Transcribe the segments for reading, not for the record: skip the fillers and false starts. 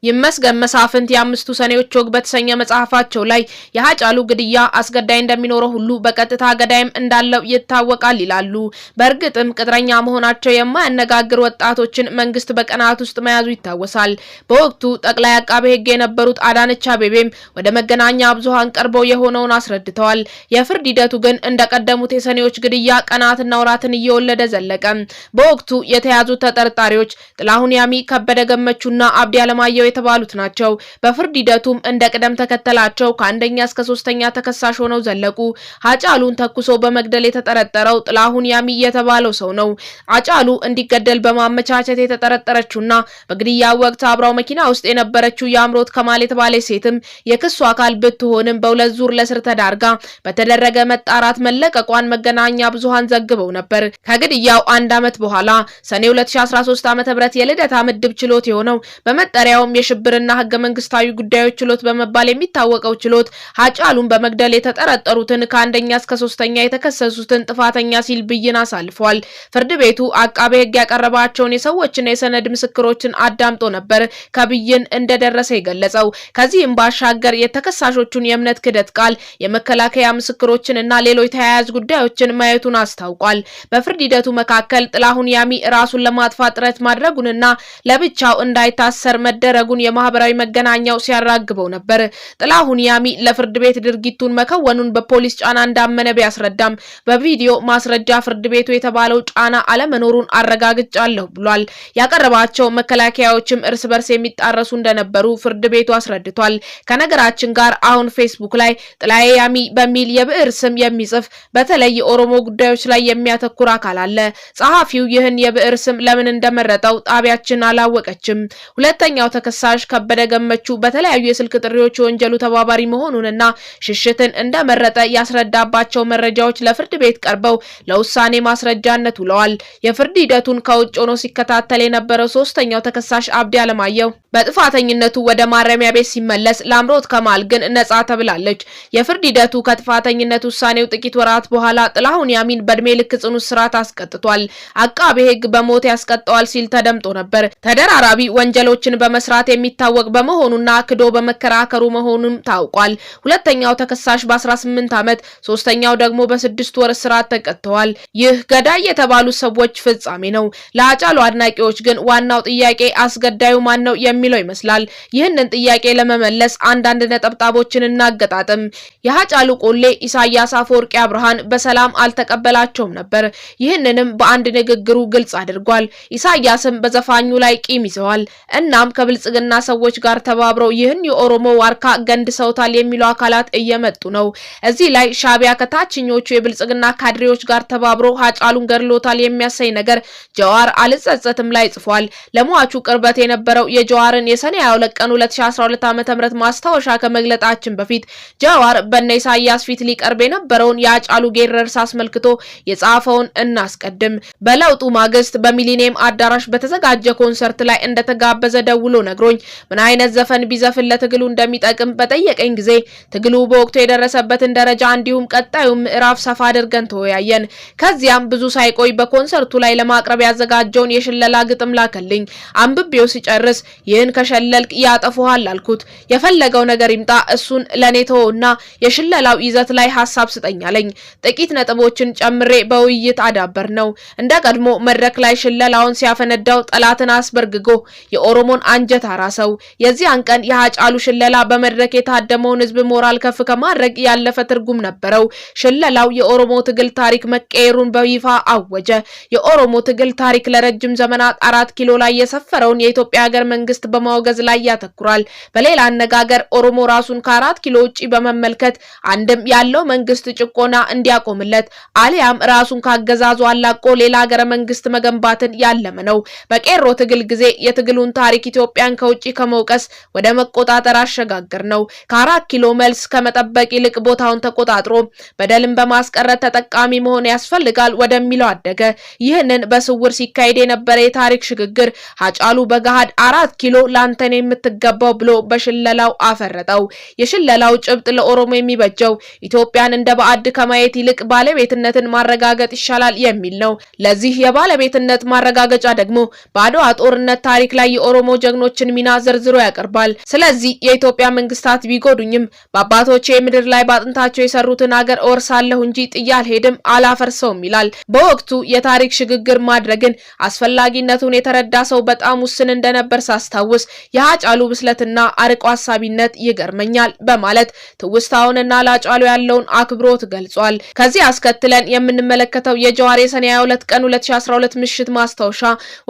ይመስገን መሳፍንት የአምስቱ ሰኔዎች ወግ በተሰኘ መጽሐፋቸው ላይ የሀጫሉ ግድያ አስገዳይ እንደሚኖረው ሁሉ በቀጥታ ገዳይም እንዳለው ይታወቃል ይላሉ። በእርግጥም ቅጥረኛ መሆናቸው የማያነጋግር ወጣቶችን መንግስት በቀናት ውስጥ መያዙ ይታወሳል። በወቅቱ ጠቅላይ አቃቤ ሕግ የነበሩት አዳነች አቤቤም ወደ መገናኛ ብዙሃን ቀርበው የሆነውን አስረድተዋል። የፍርድ ሂደቱ ግን እንደቀደሙት የሰኔዎች ግድያ ቀናትና ወራትን እየወለደ ዘለቀ። በወቅቱ የተያዙት ተጠርጣሪዎች ጥላሁን ያሚ፣ ከበደ ገመቹና አብዲ አለማየሁ የተባሉት ናቸው። በፍርድ ሂደቱም እንደ ቅደም ተከተላቸው ከአንደኛ እስከ ሶስተኛ ተከሳሽ ሆነው ዘለቁ። ሀጫሉን ተኩሶ በመግደል የተጠረጠረው ጥላሁን ያሚ የተባለው ሰው ነው። ሀጫሉ እንዲገደል በማመቻቸት የተጠረጠረችውና በግድያው ወቅት አብራው መኪና ውስጥ የነበረችው የአምሮት ከማል የተባለች ሴትም የክሱ አካል ብትሆንም በሁለት ዙር ለስር ተዳርጋ በተደረገ መጣራት መለቀቋን መገናኛ ብዙሃን ዘግበው ነበር። ከግድያው አንድ ዓመት በኋላ ሰኔ 2013 ዓ.ም የልደታ ምድብ ችሎት የሆነው በመጠሪያውም የሽብርና ህገ መንግስታዊ ጉዳዮች ችሎት በመባል የሚታወቀው ችሎት ሀጫሉን በመግደል የተጠረጠሩትን ከአንደኛ እስከ ሶስተኛ የተከሰሱትን ጥፋተኛ ሲል ብይን አሳልፏል። ፍርድ ቤቱ አቃቤ ህግ ያቀረባቸውን የሰዎችና የሰነድ ምስክሮችን አዳምጦ ነበር ከብይን እንደደረሰ የገለጸው። ከዚህም ባሻገር የተከሳሾቹን የእምነት ክህደት ቃል፣ የመከላከያ ምስክሮችን እና ሌሎች ተያያዥ ጉዳዮችን ማየቱን አስታውቋል። በፍርድ ሂደቱ መካከል ጥላሁን ያሚ ራሱን ለማጥፋት ጥረት ማድረጉንና ለብቻው እንዳይታሰር መደረጉን የማህበራዊ መገናኛው ሲያራግበው ነበር። ጥላሁን ያሚ ለፍርድ ቤት ድርጊቱን መከወኑን በፖሊስ ጫና እንዳመነ ቢያስረዳም በቪዲዮ ማስረጃ ፍርድ ቤቱ የተባለው ጫና አለመኖሩን አረጋግጫለሁ ብሏል። ያቀረባቸው መከላከያዎችም እርስ በርስ የሚጣረሱ እንደነበሩ ፍርድ ቤቱ አስረድቷል። ከነገራችን ጋር አሁን ፌስቡክ ላይ ጥላዬ ያሚ በሚል የብዕር ስም የሚጽፍ በተለይ የኦሮሞ ጉዳዮች ላይ የሚያተኩር አካል አለ። ጸሐፊው ይህን የብዕር ስም ለምን እንደመረጠው ጣቢያችን አላወቀችም። ሁለተኛው ተከሳሽ ከበደ ገመቹ በተለያዩ የስልክ ጥሪዎች የወንጀሉ ተባባሪ መሆኑንና ሽሽትን እንደመረጠ ያስረዳባቸው መረጃዎች ለፍርድ ቤት ቀርበው ለውሳኔ ማስረጃነት ውለዋል። የፍርድ ሂደቱን ከውጭ ሆኖ ሲከታተል የነበረው ሶስተኛው ተከሳሽ አብዲ አለማየሁ በጥፋተኝነቱ ወደ ማረሚያ ቤት ሲመለስ፣ ላምሮት ከማል ግን ነጻ ተብላለች። የፍርድ ሂደቱ ከጥፋተኝነት ውሳኔው ጥቂት ወራት በኋላ ጥላሁን ያሚን በእድሜ ልክ ጽኑ እስራት አስቀጥቷል። አቃቤ ሕግ በሞት ያስቀጠዋል ሲል ተደምጦ ነበር። ተደራራቢ ወንጀሎችን በመስራት የሚታወቅ በመሆኑና ክዶ በመከራከሩ መሆኑም ታውቋል። ሁለተኛው ተከሳሽ በ18 ዓመት፣ ሶስተኛው ደግሞ በ6 ወር እስራት ተቀጥተዋል። ይህ ገዳይ የተባሉ ሰዎች ፍጻሜ ነው። ለሀጫሉ አድናቂዎች ግን ዋናው ጥያቄ አስገዳዩ ማን ነው የሚለው ይመስላል። ይህንን ጥያቄ ለመመለስ አንዳንድ ነጠብጣቦችን እናገጣጥም። የሀጫሉ ቆሌ ኢሳያስ አፈወርቂ አብርሃን በሰላም አልተቀበላቸውም ነበር። ይህንንም በአንድ ንግግሩ ግልጽ አድርጓል። ኢሳያስም በዘፋኙ ላይ ቂም ይዘዋል። እናም ከብልጽግና ሰዎች ጋር ተባብረው ይህን የኦሮሞ ዋርካ ገንድሰውታል የሚሉ አካላት እየመጡ ነው። እዚህ ላይ ሻቢያ ከታችኞቹ የብልጽግና ካድሬዎች ጋር ተባብሮ ሀጫሉን ገድሎታል የሚያሰኝ ነገር ጀዋር አልጸጸትም ላይ ጽፏል። ለሟቹ ቅርበት የነበረው የጀዋርን የሰኔ 22 ቀን 2012 ዓ.ም ማስታወሻ ከመግለጣችን በፊት ጀዋር በነ ኢሳያስ ፊት ሊቀርብ የነበረውን የሀጫሉ ጌረርሳ አስመልክቶ የጻፈውን እናስቀድም። በለውጡ ማግስት በሚሊኒየም አዳራሽ በተዘጋጀ ኮንሰርት ላይ እንደተጋበዘ ደውሎ ነግሮኝ ምን አይነት ዘፈን ቢዘፍን ለትግሉ እንደሚጠቅም በጠየቀኝ ጊዜ ትግሉ በወቅቱ የደረሰበትን ደረጃ እንዲሁም ቀጣዩን ምዕራፍ ሰፋ አድርገን ተወያየን። ከዚያም ብዙ ሳይቆይ በኮንሰርቱ ላይ ለማቅረብ ያዘጋጀውን የሽለላ ግጥም ላከልኝ። አንብቤው ሲጨርስ ይህን ከሸለልክ ያጠፉሃል አልኩት። የፈለገው ነገር ይምጣ እሱን ለኔ ተወውና የሽለላው ይዘት ላይ ሀሳብ ስጠኝ አለኝ። ጥቂት ነጥቦችን ጨምሬ በውይይት አዳበርነው። እንደ ቀድሞ መድረክ ላይ ሽለላውን ሲያፈነዳው ጠላትን አስበርግጎ የኦሮሞን አንጀት አራሰው። የዚያን ቀን የሀጫሉ ሽለላ በመድረክ የታደመውን ሕዝብ ሞራል ከፍ ከማድረግ ያለፈ ትርጉም ነበረው። ሽለላው የኦሮሞ ትግል ታሪክ መቀየሩን በይፋ አወጀ። የኦሮሞ ትግል ታሪክ ለረጅም ዘመናት 4 ኪሎ ላይ የሰፈረውን የኢትዮጵያ ሀገር መንግስት በማውገዝ ላይ ያተኩራል። በሌላ አነጋገር ኦሮሞ ራሱን ከ4 ኪሎ ውጪ በመመልከት አንድም ያለው መንግስት ጭቆና እንዲያቆምለት አሊያም ራሱን ካገዛዙ አላቆ ሌላ ሀገረ መንግስት መገንባትን ያለመ ነው። በቄሮ ትግል ጊዜ የትግሉን ታሪክ ኢትዮጵያን ከውጪ ከመውቀስ ወደ መቆጣጠር አሸጋገርነው። ከ4 ኪሎ መልስ ከመጠበቅ ይልቅ ቦታውን ተቆጣጥሮ በደልን በማስቀረት ተጠቃሚ መሆን ያስፈልጋል ወደሚለው አደገ። ይህንን በስውር ሲካሄድ የነበረ የታሪክ ሽግግር ሀጫሉ በገሃድ 4 ኪሎ ለአንተ ነው የምትገባው ብሎ በሽለላው አፈረጠው። የሽለላው ጭብጥ ለኦሮሞ የሚበጀው ኢትዮጵያን እንደ ባዕድ ከማየት ይልቅ ባለቤትነትን ማረጋገጥ ይሻላል የሚል ነው። ለዚህ የባለቤትነት ማረጋገጫ ደግሞ በአድዋ ጦርነት ታሪክ ላይ የኦሮሞ ጀግኖችን ሚና ዘርዝሮ ያቀርባል። ስለዚህ የኢትዮጵያ መንግስታት ቢጎዱኝም በአባቶቼ ምድር ላይ በአጥንታቸው የሰሩትን አገር እወርሳለሁ እንጂ ጥዬ አልሄድም፣ አላፈርሰውም ይላል። በወቅቱ የታሪክ ሽግግር ማድረግን አስፈላጊነቱን የተረዳ ሰው በጣም ውስን እንደነበር ሳስታውስ የሀጫሉ ብስለትና አርቆ አሳቢነት ይገርመኛል በማለት ትውስታውንና ለሃጫሉ ያለውን አክብሮት ገልጿል። ከዚህ አስከትለን የምንመለከተው የጀዋር የሰኔ 22 ቀን 2012 ምሽት ማስታወሻ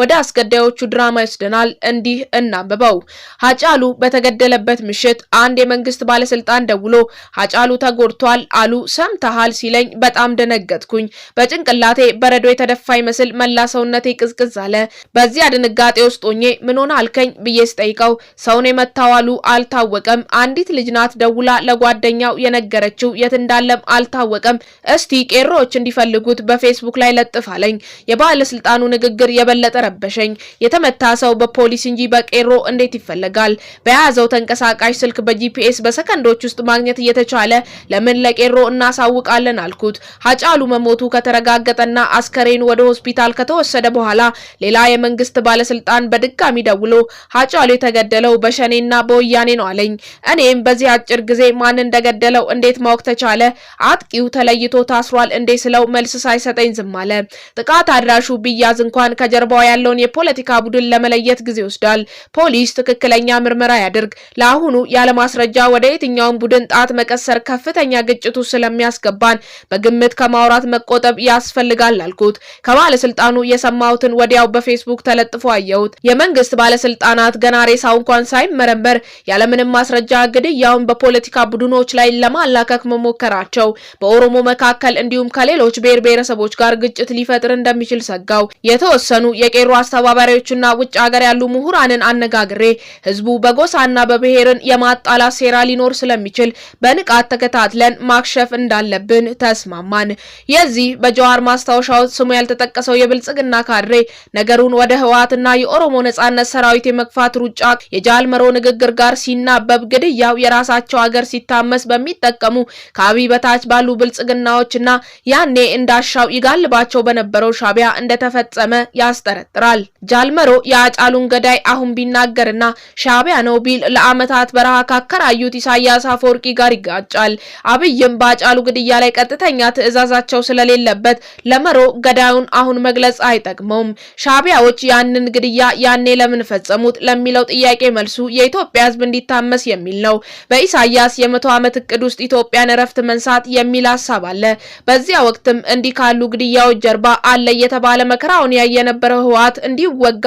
ወደ አስገዳዮቹ ድራማ ይወስደናል። እንዲህ እናንብበው። ሀጫሉ በተገደለበት ምሽት አንድ የመንግስት ባለስልጣን ደውሎ ሀጫሉ ተጎድቷል አሉ ሰምተሃል ሲለኝ በጣም ደነገጥኩኝ። በጭንቅላቴ በረዶ የተደፋ ይመስል መላ ሰውነቴ ቅዝቅዝ አለ። በዚያ ድንጋጤ ውስጥ ሆኜ ምን ሆነ አልከኝ ብዬ ስጠይቀው ሰውን የመታው አሉ አልታወቀም፣ አንዲት ልጅ ናት ደውላ ለጓደኛው የነገረችው፣ የት እንዳለም አልታወቀም፣ እስቲ ቄሮዎች እንዲፈልጉት በፌስቡክ ላይ ለጥፍ አለኝ። የባለስልጣኑ ንግግር የበለጠ ረበሸኝ። የተመታ ሰው በፖሊስ እንጂ በቄሮ እንዴት ይፈለጋል? በያዘው ተንቀሳቃሽ ስልክ በ GPS በሰከንዶች ውስጥ ማግኘት እየተቻለ ለምን ለቄሮ እናሳውቃለን አልኩት። ሀጫሉ መሞቱ ከተረጋገጠና አስከሬኑ ወደ ሆስፒታል ከተወሰደ በኋላ ሌላ የመንግስት ባለስልጣን በድጋሚ ደውሎ ሀጫሉ የተገደለው በሸኔና በወያኔ ነው አለኝ። እኔም በዚህ አጭር ጊዜ ማን እንደገደለው እንዴት ማወቅ ተቻለ? አጥቂው ተለይቶ ታስሯል እንዴ ስለው መልስ ሳይሰጠኝ ዝም አለ። ጥቃት አድራሹ ቢያዝ እንኳን ከጀርባው ያለውን የፖለቲካ ቡድን ለመለየት ጊዜ ይወስዳል። ፖሊስ ትክክለኛ ምርመራ ያድርግ። ለአሁኑ ያለማስረጃ ወደ የትኛውን ቡድን ጣት መቀሰር ከፍተኛ ግጭቱ ስለሚያስገባን በግምት ከማውራት መቆጠብ ያስፈልጋል አልኩት። ከባለስልጣኑ የሰማሁትን ወዲያው በፌስቡክ ተለጥፎ አየሁት። የመንግስት ባለስልጣናት ገና ሬሳው እንኳን ሳይመረመር ያለምንም ማስረጃ ግድያውን በፖለቲካ ቡድኖች ላይ ለማላከክ መሞከራቸው በኦሮሞ መካከል እንዲሁም ከሌሎች ብሔር ብሔረሰቦች ጋር ግጭት ሊፈጥር እንደሚችል ሰጋው። የተወሰኑ የቄሮ አስተባባሪዎችና ውጭ ሀገር ያሉ ምሁራንን አነጋግሬ ህዝቡ በጎሳና በብሔርን የማጣላት ሴራ ሊኖር ስለሚችል በንቃት ተከታትለን ማክሸፍ እንዳለብን ተስማማን። የዚህ በጀዋር ማስታወሻው ስሙ ያልተጠቀሰው የብልጽግና ካድሬ ነገሩን ወደ ህወሓትና የኦሮሞ ነጻነት ሰራዊት የመግፋት ሩጫ የጃልመሮ ንግግር ጋር ሲናበብ ግድያው የራሳቸው ሀገር ሲታመስ በሚጠቀሙ ከአብይ በታች ባሉ ብልጽግናዎችና ያኔ እንዳሻው ይጋልባቸው በነበረው ሻቢያ እንደተፈጸመ ያስጠረጥራል። ጃልመሮ የአጫሉን ገዳይ አሁን ቢናገርና ሻቢያ ነው ቢል ለአመታት በረሃ ካከራዩት ኢሳያስ አፈወርቂ ጋር ይጋጫል። አብይም በአጫሉ ግድያ ላይ ቀጥተኛ ትዕዛዛቸው ስለሌለበት ለመሮ ገዳዩን አሁን መግለጽ አይጠቅመውም። ሻቢያዎች ያንን ግድያ ያኔ ለምን ፈጸሙት ለሚለው ጥያቄ መልሱ የኢትዮጵያ ሕዝብ እንዲታመስ የሚል ነው። በኢሳያስ የ100 ዓመት እቅድ ውስጥ ኢትዮጵያን እረፍት መንሳት የሚል ሀሳብ አለ። በዚያ ወቅትም እንዲህ ካሉ ግድያዎች ጀርባ አለ እየተባለ መከራውን ያየ የነበረው ህወሓት እንዲወጋ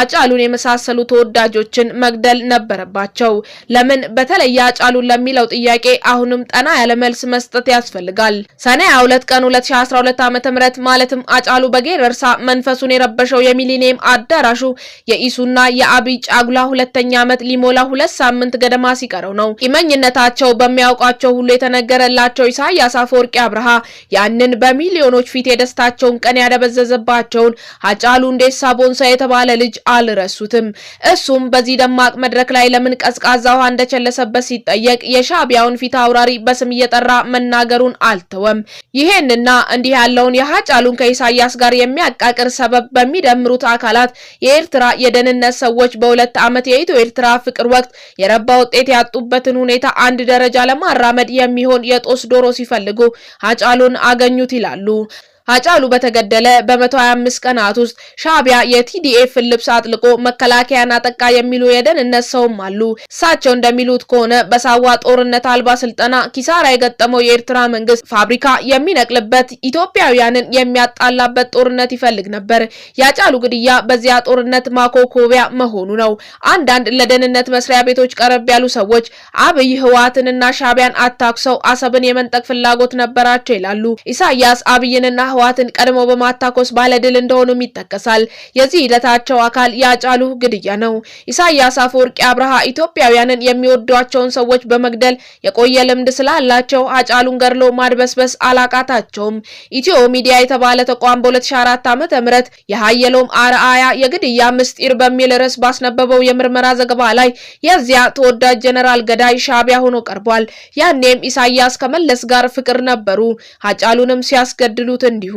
አጫሉን የመሳሰሉ ተወዳጆችን መግደል ነበረባቸው። ለምን በተለይ አጫሉን ለሚለው ጥያቄ አሁንም ጠና ያለ መልስ መስጠት ያስፈልጋል። ሰኔ 22 ቀን 2012 ዓ.ም ማለትም አጫሉ በጌረርሳ መንፈሱን የረበሸው የሚሊኒየም አዳራሹ የኢሱና የአብይ ጫጉላ ሁለተኛ ዓመት ሊሞላ 2 ሳምንት ገደማ ሲቀረው ነው። ቂመኝነታቸው በሚያውቋቸው ሁሉ የተነገረላቸው ኢሳያስ አፈወርቂ አብርሃ ያንን በሚሊዮኖች ፊት የደስታቸውን ቀን ያደበዘዘባቸውን ሀጫሉ ሁንዴሳ ቦንሳ የተባለ ልጅ አልረሱትም። እሱም በዚህ ደማቅ መድረክ ላይ ለምን ቀዝቃዛ ውሃ እንደቸለሰበት ሲጠየቅ የሻቢያውን ፊት አውራሪ በስም እየጠራ መናገሩን አልተወም። ይሄንና እንዲህ ያለውን የሀጫሉን ከኢሳያስ ጋር የሚያቃቅር ሰበብ በሚደምሩት አካላት የኤርትራ የደህንነት ሰዎች በ2 ዓመት የኢትዮ ኤርትራ ፍቅር ወቅት የረባ ውጤት ያጡበትን ሁኔታ አንድ ደረጃ ለማራመድ የሚሆን የጦስ ዶሮ ሲፈልጉ ሀጫሉን አገኙት ይላሉ። ሀጫሉ በተገደለ በ125 ቀናት ውስጥ ሻቢያ የ TDF ን ልብስ አጥልቆ መከላከያን አጠቃ የሚሉ የደህንነት ሰውም አሉ። እሳቸው እንደሚሉት ከሆነ በሳዋ ጦርነት አልባ ስልጠና ኪሳራ የገጠመው የኤርትራ መንግስት ፋብሪካ የሚነቅልበት፣ ኢትዮጵያውያንን የሚያጣላበት ጦርነት ይፈልግ ነበር። የሀጫሉ ግድያ በዚያ ጦርነት ማኮብኮቢያ መሆኑ ነው። አንዳንድ ለደህንነት መስሪያ ቤቶች ቀረብ ያሉ ሰዎች አብይ ህወሓትንና ሻቢያን አታኩሰው አሰብን የመንጠቅ ፍላጎት ነበራቸው ይላሉ። ኢሳያስ አብይንና ህወሓትን ቀድሞ በማታኮስ ባለድል እንደሆኑም ይጠቀሳል። የዚህ ሂደታቸው አካል የሃጫሉ ግድያ ነው። ኢሳያስ አፈወርቂ አብርሃ ኢትዮጵያውያንን የሚወዷቸውን ሰዎች በመግደል የቆየ ልምድ ስላላቸው ሃጫሉን ገድሎ ማድበስበስ አላቃታቸውም። ኢትዮ ሚዲያ የተባለ ተቋም በ2004 ዓ.ም የሀየሎም አርአያ የግድያ ምስጢር በሚል ርዕስ ባስነበበው የምርመራ ዘገባ ላይ የዚያ ተወዳጅ ጀነራል ገዳይ ሻቢያ ሆኖ ቀርቧል። ያኔም ኢሳያስ ከመለስ ጋር ፍቅር ነበሩ። ሃጫሉንም ሲያስገድሉት እንዲሁ።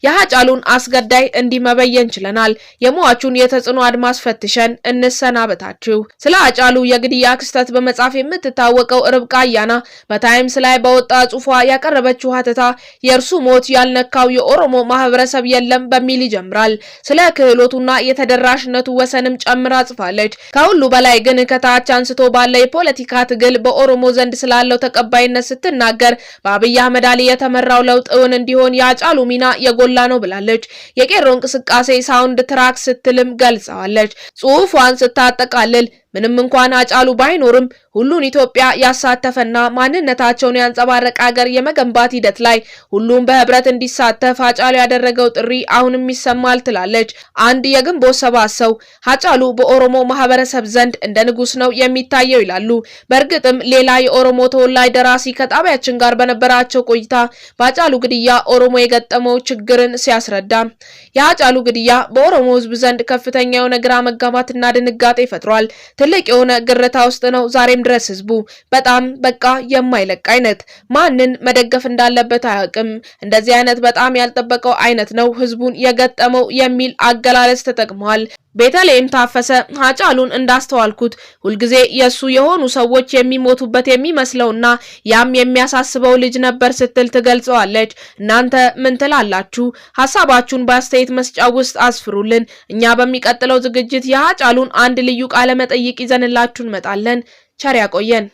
የሃጫሉን አስገዳይ እንዲህ መበየን ችለናል። የሟቹን የተጽዕኖ አድማስ ፈትሸን እንሰናበታችሁ። ስለ ሃጫሉ የግድያ ክስተት በመጻፍ የምትታወቀው ርብቃ አያና በታይምስ ላይ በወጣ ጽሑፏ ያቀረበችው ሀተታ የእርሱ ሞት ያልነካው የኦሮሞ ማህበረሰብ የለም በሚል ይጀምራል። ስለ ክህሎቱና የተደራሽነቱ ወሰንም ጨምራ ጽፋለች። ከሁሉ በላይ ግን ከታች አንስቶ ባለ የፖለቲካ ትግል በኦሮሞ ዘንድ ስላለው ተቀባይነት ስትናገር በአብይ አህመድ አሊ የተመራው ለውጥ እውን እንዲሆን የሃጫሉ ሚና የጎላ ነው ብላለች። የቄሮ እንቅስቃሴ soundtrack ስትልም ገልጸዋለች። ጽሑፏን ስታጠቃልል ምንም እንኳን ሃጫሉ ባይኖርም ሁሉን ኢትዮጵያ ያሳተፈና ማንነታቸውን ያንጸባረቀ ሀገር የመገንባት ሂደት ላይ ሁሉም በህብረት እንዲሳተፍ ሃጫሉ ያደረገው ጥሪ አሁንም ይሰማል ትላለች። አንድ የግንቦት 7 ሰው ሃጫሉ በኦሮሞ ማህበረሰብ ዘንድ እንደ ንጉስ ነው የሚታየው ይላሉ። በእርግጥም ሌላ የኦሮሞ ተወላጅ ደራሲ ከጣቢያችን ጋር በነበራቸው ቆይታ በሃጫሉ ግድያ ኦሮሞ የገጠመው ችግርን ሲያስረዳ የሃጫሉ ግድያ በኦሮሞ ህዝብ ዘንድ ከፍተኛ የሆነ ግራ መጋባትና ድንጋጤ ፈጥሯል። ትልቅ የሆነ ግርታ ውስጥ ነው ዛሬም ድረስ ህዝቡ። በጣም በቃ የማይለቅ አይነት፣ ማንን መደገፍ እንዳለበት አያውቅም። እንደዚህ አይነት በጣም ያልጠበቀው አይነት ነው ህዝቡን የገጠመው የሚል አገላለጽ ተጠቅመዋል። ቤተልሔም ታፈሰ ሃጫሉን እንዳስተዋልኩት ሁልጊዜ የሱ የሆኑ ሰዎች የሚሞቱበት የሚመስለውና ያም የሚያሳስበው ልጅ ነበር ስትል ትገልጸዋለች። እናንተ ምን ትላላችሁ? ሀሳባችሁን በአስተያየት መስጫ ውስጥ አስፍሩልን። እኛ በሚቀጥለው ዝግጅት የሃጫሉን አንድ ልዩ ቃለ መጠይቅ ይዘንላችሁ እንመጣለን። ቸር ያቆየን።